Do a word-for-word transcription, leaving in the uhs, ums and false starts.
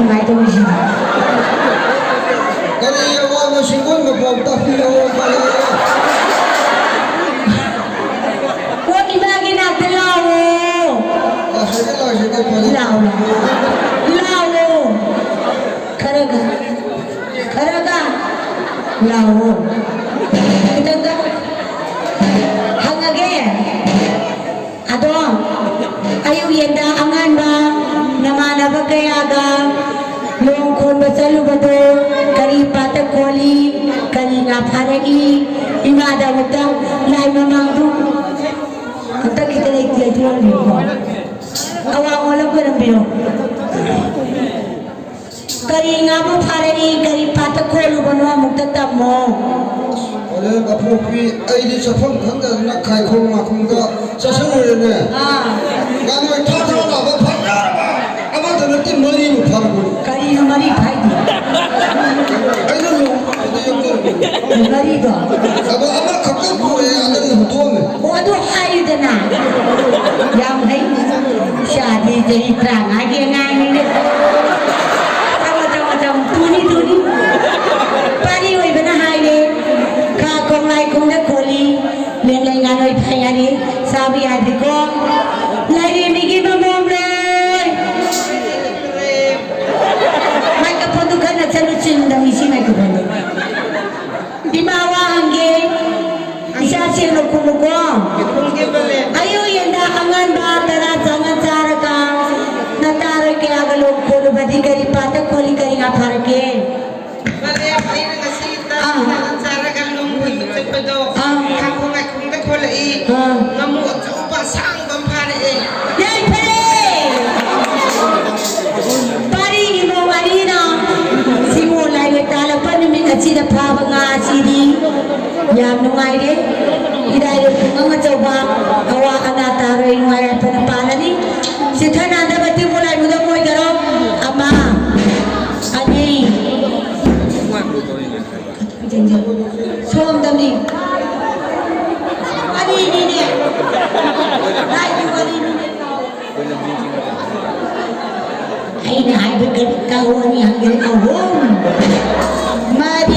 ꯀꯃꯥꯏꯅ ꯇꯧꯔꯤꯁꯤꯅꯣ? ꯀꯔꯤ ꯑꯋꯥꯕ ꯁꯤꯡꯒꯣꯟ ꯃꯄꯥꯎ ꯇꯥꯛꯄꯤꯔꯛꯑꯣ, ꯀꯔꯤ? ꯑꯣ, ꯏꯃꯥꯒꯤ ꯅꯥꯛꯇ ꯂꯥꯛꯑꯣ꯫ ꯂꯥꯛꯆꯒꯦ, ꯂꯥꯛꯆꯒꯦ, ꯐꯖꯅ꯫ ꯂꯥꯛꯑꯣ, ꯂꯥꯛꯑꯣ꯫ ꯂꯥꯛꯑꯣ꯫ ꯈꯔꯒ, ꯈꯔꯒ ꯂꯥꯛꯑꯣ꯫ ꯈꯤꯇꯪꯒ ꯍꯪꯉꯒꯦ꯫ ꯑꯗꯣ ꯑꯌꯨꯛ ꯌꯦꯟꯗ ꯑꯉꯥꯟꯕ ꯅꯃꯥꯟꯅꯕ ꯀꯌꯥꯒ ꯂꯣꯡ ꯈꯣꯟꯕ ꯆꯠꯂꯨꯕꯗꯣ ꯀꯔꯤ ꯄꯥꯠꯇ ꯈꯣꯜꯂꯤ, ꯀꯔꯤ ꯉꯥ ꯐꯥꯔꯛꯏ? ꯏꯃꯥꯗ ꯑꯃꯨꯛꯇ ꯂꯥꯏ ꯃꯃꯥꯡꯗꯨ ꯑꯝꯇ ꯈꯤꯇ ꯂꯩ-, ꯂꯩꯊꯣꯛꯍꯟꯕꯤꯌꯨꯀꯣ꯫ ꯑꯋꯥꯡ ꯑꯣꯜꯂ ꯈꯣꯏꯔꯝꯕꯤꯌꯨ꯫ ꯀꯔꯤ ꯉꯥꯕꯨ ꯐꯥꯔꯛꯏ, ꯀꯔꯤ ꯄꯥꯠꯇ ꯈꯣꯜꯂꯨꯕꯅꯣ ꯑꯃꯨꯛꯇ ꯇꯝꯃꯣ꯫ ꯑꯣꯂꯦ ꯃꯄꯣꯛꯄꯤ, ꯑꯩꯗꯤ ꯆꯠꯐꯝ ꯈꯪꯗꯗꯅ ꯈꯥꯏꯈꯣꯡ ꯃꯥꯈꯣꯡꯗ ꯆꯠꯁꯜꯂꯨꯔꯦꯅꯦ꯫ ꯑꯥ꯫ ꯉꯥꯅꯣꯏ ꯊꯥ ꯊꯥ ꯂꯥꯎꯕ ꯐꯥꯅꯔꯕ ꯑꯃꯗ ꯅꯠꯇꯦ, ꯃꯔꯤꯃꯨꯛ ꯐꯥꯔꯛꯄꯅꯤ꯫ ꯀꯔꯤꯅꯣ ꯃꯔꯤ ꯐꯥꯏꯗꯤ? ꯑꯩꯅ ꯂꯣꯡꯕꯗꯨꯗ ꯌꯣꯝꯖꯔꯨꯕꯅꯤ꯫ ꯃꯔꯤꯗꯣ? ꯑꯗꯣ ꯑꯃꯈꯛꯇ ꯄꯨꯔꯛꯑꯦ, ꯑꯃꯅꯤ ꯍꯨꯟꯗꯣꯛꯑꯝꯃꯦ꯫ ꯑꯣ, ꯑꯗꯨ ꯍꯥꯏꯌꯨꯗꯅ꯫ ꯌꯥꯝ ꯍꯩ꯫ ꯏꯆꯥꯗꯤ ꯆꯍꯤ ꯇꯔꯥꯃꯉꯥꯒꯤ ꯑꯉꯥꯡꯅꯤꯅꯦ꯫ ꯇꯝꯃꯣ, ꯇꯝꯃꯣ, ꯇꯝꯃꯣ꯫ ꯇꯨꯅꯤ, ꯇꯨꯅꯤ꯫ ꯄꯥꯔꯤ ꯑꯣꯏꯕꯅ ꯍꯥꯏꯔꯦ꯫ ꯈꯥ ꯀꯣꯡꯂꯥꯏ ꯈꯣꯡꯗ ꯈꯣꯜꯂꯤ꯫ ꯂꯦꯟꯂꯩ ꯉꯥꯅꯣꯏ ꯐꯥꯏ ꯍꯥꯏꯔꯦ꯫ ꯆꯥꯕ ꯌꯥꯗ꯭ꯔꯤꯀꯣ꯫ ꯂꯥꯏꯔꯦꯝꯕꯤꯒꯤ ꯃꯃꯣꯝ ꯂꯣꯏ꯫ ꯃꯥꯏꯀ꯭ꯔꯣꯐꯣꯟꯗꯨ ꯈꯔ ꯅꯛꯁꯜꯂꯨ, ꯆꯤꯟꯗ ꯃꯤꯁꯤ ꯃꯥꯏꯀ꯭ꯔꯣꯐꯣꯟꯗꯨ꯫ ꯏꯃꯥ ꯋꯥ ꯍꯪꯒꯦ꯫ ꯏꯆꯥ ꯁꯦꯡꯅ ꯈꯨꯝꯃꯨꯀꯣ꯫ ꯑꯌꯨꯛ ꯌꯦꯟꯗ ꯑꯉꯟꯕ ꯇꯔꯥ ꯆꯥꯉꯟ ꯆꯥꯔꯒ ꯅꯇꯥꯔꯣꯏ ꯀꯌꯥꯒ ꯂꯣꯡ ꯈꯣꯜꯂꯨꯕꯗꯤ ꯀꯔꯤ ꯄꯥꯠꯇ ꯈꯣꯜꯂꯤ, ꯀꯔꯤ ꯉꯥ ꯐꯥꯔꯛꯀꯦ? ꯃꯥꯂꯦꯝ, ꯑꯩꯅ ꯉꯁꯤ ꯇꯟ ꯑꯥ꯫ ꯇꯟ ꯆꯥꯔꯒ ꯂꯣꯡ ꯈꯣꯏꯕ ꯆꯠꯄꯗꯣ ꯑꯥ꯫ ꯈꯥꯈꯣ ꯉꯥꯏꯈꯣꯡꯗ ꯈꯣꯜꯂꯛꯏ꯫ ꯑꯥ꯫ ꯉꯥꯃꯨ ꯑꯆꯧꯕ ꯑꯁꯥꯡꯕ ꯑꯃ ꯐꯥꯔꯛꯑꯦ꯫ ꯌꯥꯏꯐꯔꯦ! ꯄꯥꯔꯤ ꯏꯃꯧ ꯑꯅꯤꯅ ꯁꯤꯃꯣꯟ ꯂꯥꯏꯔꯣꯏ ꯇꯥꯜꯂꯛꯄ ꯅꯨꯃꯤꯠ ꯑꯁꯤꯗ ꯐꯥꯕ ꯉꯥ ꯑꯁꯤꯗꯤ ꯌꯥꯝ ꯅꯨꯡꯉꯥꯏꯔꯦ꯫ ꯏꯔꯥꯏ ꯂꯣꯏ ꯈꯨꯡꯒꯪ ꯑꯆꯧꯕ, ꯑꯋꯥ ꯑꯅꯥ ꯇꯥꯔꯣꯏ, ꯅꯨꯡꯉꯥꯏ ꯌꯥꯏꯐꯅ ꯄꯥꯜꯂꯅꯤ꯫ ꯆꯤꯊ ꯅꯥꯟꯗꯕ ꯇꯤꯡꯃꯨ ꯂꯥꯏꯃꯨꯗ ꯃꯣꯏꯒꯔꯣ꯫ ꯑꯃ, ꯑꯅꯤ, ꯁꯣꯝꯗꯅꯤ꯫ ꯑꯅꯤꯅꯤꯅꯦ꯫ ꯂꯥꯏꯒꯤ ꯋꯥꯔꯤꯅꯤꯅꯦ꯫ ꯑꯩꯅ ꯍꯥꯏꯕ ꯀꯔꯤ ꯀꯥꯎ ꯑꯅꯤ ꯍꯪꯒꯦ ꯑꯍꯨꯝ ꯃꯔꯤ